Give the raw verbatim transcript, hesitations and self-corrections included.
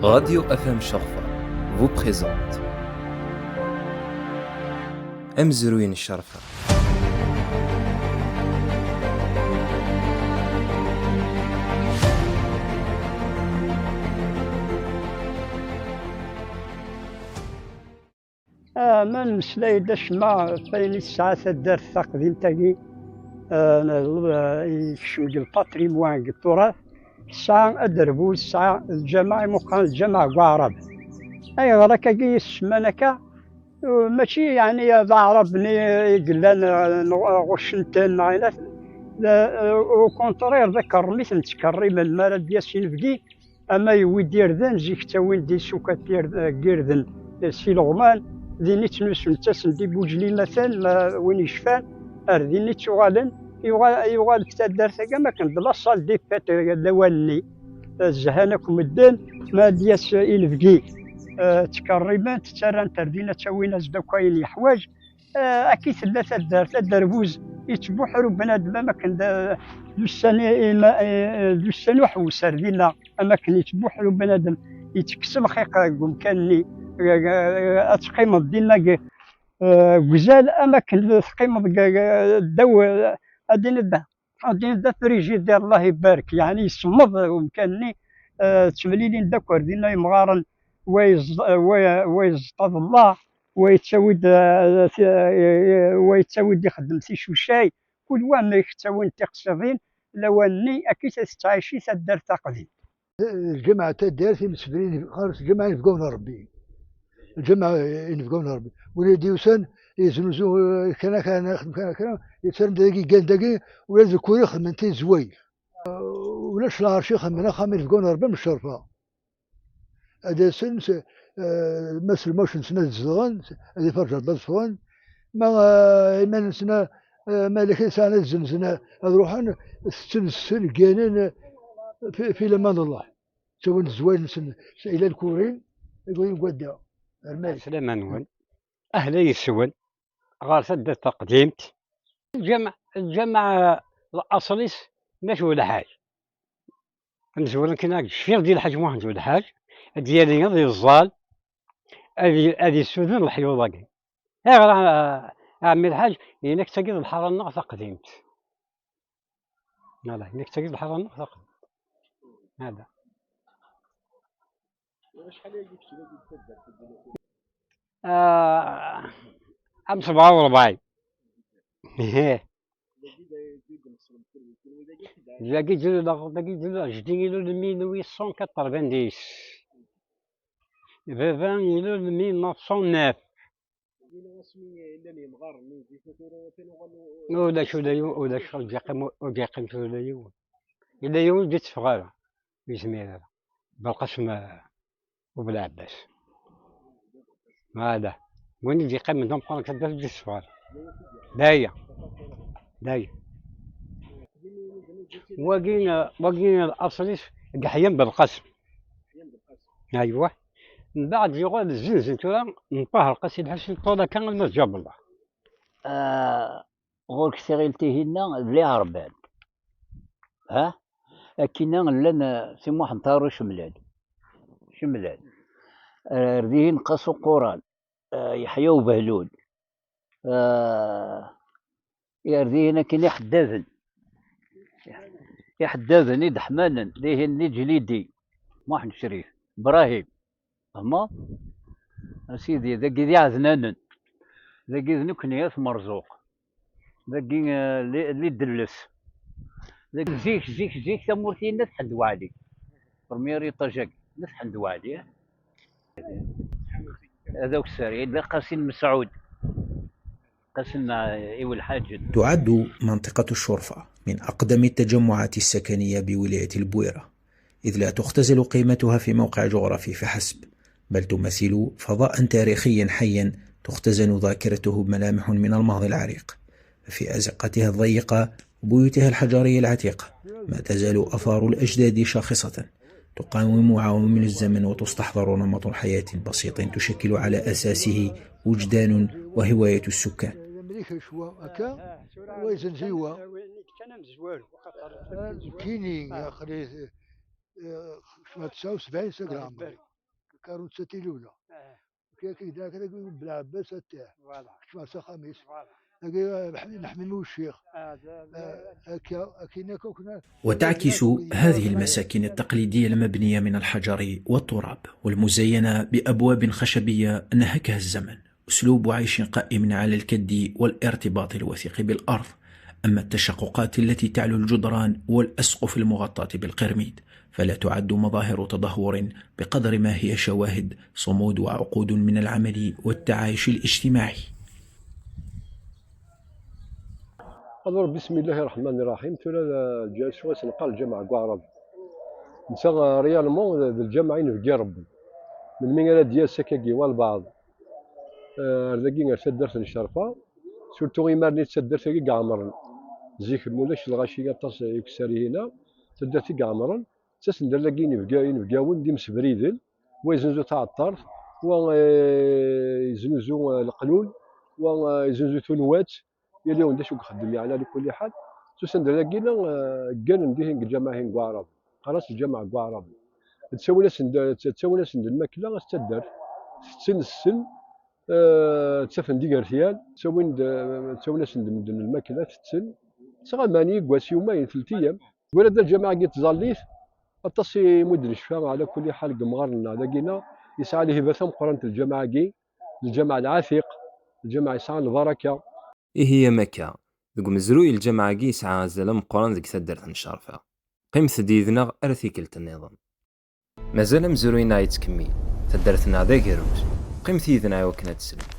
Radio F M Ccerfa vous présente amezruy n ccerfa. Ah, ma nmeslay-d acemma ɣef wayen i tesɛa taddart taqdimt-agi, ah, n-, ah, yekcem deg lpatrimwan, deg turath, tesɛa aderbuz, tesɛa lǧameɛ imuqan, lǧameɛ n waɛrab. Ayɣer akkagi i s-semman akka? Mačči yeɛni d aɛrab-nni i yellan, ah, ɣuccen-ten, neɣ ayen, d, ah, au contraire, d akerrem i ten-ttkerrimen. Mi ara d-yas inebgi, ama yewwi-d irden, zik ttawin-d isuka n yird-, n yirden, eh, si leɣman, din i ttnusun, ttasen-d i Bujlimaten, ma win yecfan, ar din i ttuɣalen, yuɣal, yuɣal deg taddart-agi am akken d la salle des fêtes, eh, lawan-nni. Eh, zhan akk medden, ma ad d-yas inebgi, eh, ttkerrimen-t, ttarran-t ar din, ad ttawin-as-d akk ayen yeḥwaǧ. Eh, akka i tella taddart, aderbuz yettbuḥru bnadem am akken d, d ussan i, i, i, d ussan uḥewwes ar dinna, am akken yettbuḥru bnadem, yettekkes lxiq deg umkan-nni, eh, eh, ad teqqimeḍ dinna deg, eh, deg uzal, am akken teqqimeḍ deg, deg, ddaw, eh, ad d-iniḍ, ad d-iniḍ d afrijidir, Allah ibarek, yeɛni yesmeḍ umkan-nni, eh, ttemlilin-d akk ar dinna yemɣaren, wa yeẓ-, wa, wa yeẓṭaḍ Allah, wa yettawi-d, eh, ti-, eh, wa yettawi-d ixeddem ticucay, kul wa amek ttawin tiqsiḍin, lawan-nni akka i tettɛici taddart taqdimt. Lǧameɛ n taddart imsefrin ɣer lǧameɛ inebgawen n Ṛebbi. Lǧameɛ inebgawen n Ṛebbi. Win i d-yusan, yeznuzu, eh, kra, kra, kra, yettarra-d dagi, yeggan dagi, ula d lkul ixedmen tizway. Eh, ulac lɛerc ixedmen axxam inebgawen n Ṛebbi am ccerfa. Ad asen, eh, ma s lmuc-nsen ad zedɣen, ad iferǧ Ṛebbi ad ffɣen, ma, eh, iman-nsen, eh, ma yella kra sɛan ad zzenzen, ad ruḥen, tetten-, tessen, gganen, eh, fi, fi laman n Allah. Ttawin zzwaj-nsen, s-, ila lkurin, lkurin n wadda. Rmay. Slama-nwen, ahla yes-wen, ɣer taddart taqdimt. Lǧameɛ, lǧameɛ, laṣel-is, mačči d lḥaǧ. Amezwaru kan ad cfiɣ di Lḥaǧ Muḥend Ulḥaǧ, ad d-yali ad yeẓẓal, ad y-, ad yessuden leḥyuḍ-agi. Ayɣer a, a ɛemmi Lḥaǧ? Yenna-k tagi d lḥara-nneɣ taqdimt. Ala, yenna-k tagi d lḥara-nneɣ taqdimt. Ala. Ah, am sebɛa u rebɛin. Dagi d-, dagi d-, dagi d-, jeddi ilul mille huit cent quatre-vingt-dix. Baba ilul mille neuf cent neuf. Ulac, ulac, ulac, ur d-yeqqim, ur d-yeqqim tura yiwen. Yella yiwen ur d-yetteffeɣ ara, ur yezmir ara. Belqasem, eh, U Belɛebbas. Hada. Win i d-yeqqimen d ameqqran kan, d acu d-yessefɣer. D aya. D aya. Wagi, wagi laṣel-is deg Ḥya n Belqasem. Aywa. Mbeɛd yuɣal zzenzen tura n Ṭaher Qasi Lḥusin ṭṭul akka alma d Ǧabellah. Ah, ɣur-k tiɣilt-ihinna d Liɛerban. Ha? Akkinna llan, eh, Si Muḥ n Ṭaher Ucemlal. Cemlal. Eh, ar dihin Qasi Uquran. Eh, Yeḥya Ubehlul. Eh, ar dihin akkin iḥeddaden. Iḥeddaden i d-ḥmanen, dihin n Iǧlidi. Muḥend Crif. Ibrahim. Tfehmeḍ? A sidi, dagi d iɛednanen. Dagi d nekni, At Merzuq. Dagi, eh, li, li Delles. Dagi zik, zik, zik, tamurt-inna n At Ḥend Waɛli. Premier étage-agi, n At Ḥend Waɛli, eh? Ad akk sser, yella Qasin Mesɛud. Qasin, eh, Iwelḥaǧen. تعد منطقة الشرفة من أقدم التجمعات السكنية بولاية البويرة، إذ لا تختزل قيمتها في موقع جغرافي فحسب، بل تمثل فضاء تاريخيا حيا تختزن ذاكرته بملامح من الماضي العريق، ففي أزقتها الضيقة وبيوتها الحجرية العتيقة ما تزال آثار الأجداد شاخصة، تقاوم عوامل الزمن وتستحضر نمط حياة بسيط تشكل على أساسه وجدان وهواية السكان. Kini, aql-i, eh, kecmeɣ tesɛa u sebɛin seg leɛmer. Arun Satilula. Kya kidna kya belɛebbas atta. Kečč s axxam-is. Agi, neḥmi mi ucciɣ. Akka, akka. وتعكس هذه المساكن التقليدية المبنية من الحجر والتراب والمزينة بأبواب خشبية نهكها الزمن أسلوب عيش قائم على الكد والارتباط الوثيق بالأرض. أما التشققات التي تعلو الجدران والأسقف المغطاة بالقرميد فلا تعد مظاهر تدهور بقدر ما هي شواهد صمود وعقود من العمل والتعايش الاجتماعي. Alors, bismillahi rahmani rahim. Tura lǧameɛ, s wasen qqar lǧameɛ n Waɛrab. Netta, eh, réellement d lǧameɛ i nebgi Rebbi. Melmi ara d-yas akkagi walbeɛḍ, eh, ar dagi, ar taddart n Ccerfa, surtout imar-nni d taddart-agi i iɛemren. Zik, ma ulac lɣaci aṭas i ukessar-ihina, d taddart i iɛemren. Ttasen-d ar dagi inebga-, inebgawen d imsebriden, wa yeznuzu taɛeṭṭart, wa, eh, yeznuzu, eh, leqlul, wa, eh, yeznuzu tunwat, yal yiwen d acu i ixeddem, yeɛni, ɛla kulli ḥal. Ttasen-d ar dagi, eh, gganen dihin deg lǧameɛ-ihin n Waɛrab. Qqaren-as lǧameɛ n Waɛrab. Ttawin-asen-d, ttawin-asen-d lmakla s taddart. Tetten, ssen, eh, ttafen-d igertyal, ttawin-d, ttawin-asen-d medden lmakla, tetten. Ttɣaman yeggas, yumayen, telt ayyam. Wala da lǧameɛ-agi n tẓallit, aṭas i mudden ccfa, ɛla kulli ḥal, deg yemɣaren-nneɣ dagi-nneɣ, yesɛa lhiba tameqqrant lǧameɛ-agi, lǧameɛ lɛatiq, lǧameɛ yesɛan lbaraka. Ihi, am akka, deg umezruy, lǧameɛ-agi yesɛa azal ameqqran deg taddart n Ccerfa. Qqimet-d yid-neɣ ar tikkelt nniḍen. Mazal amezruy-nneɣ yettkemmil, taddart-nneɣ d agerruz. Qqimet yid-neɣ i wakken ad teslem.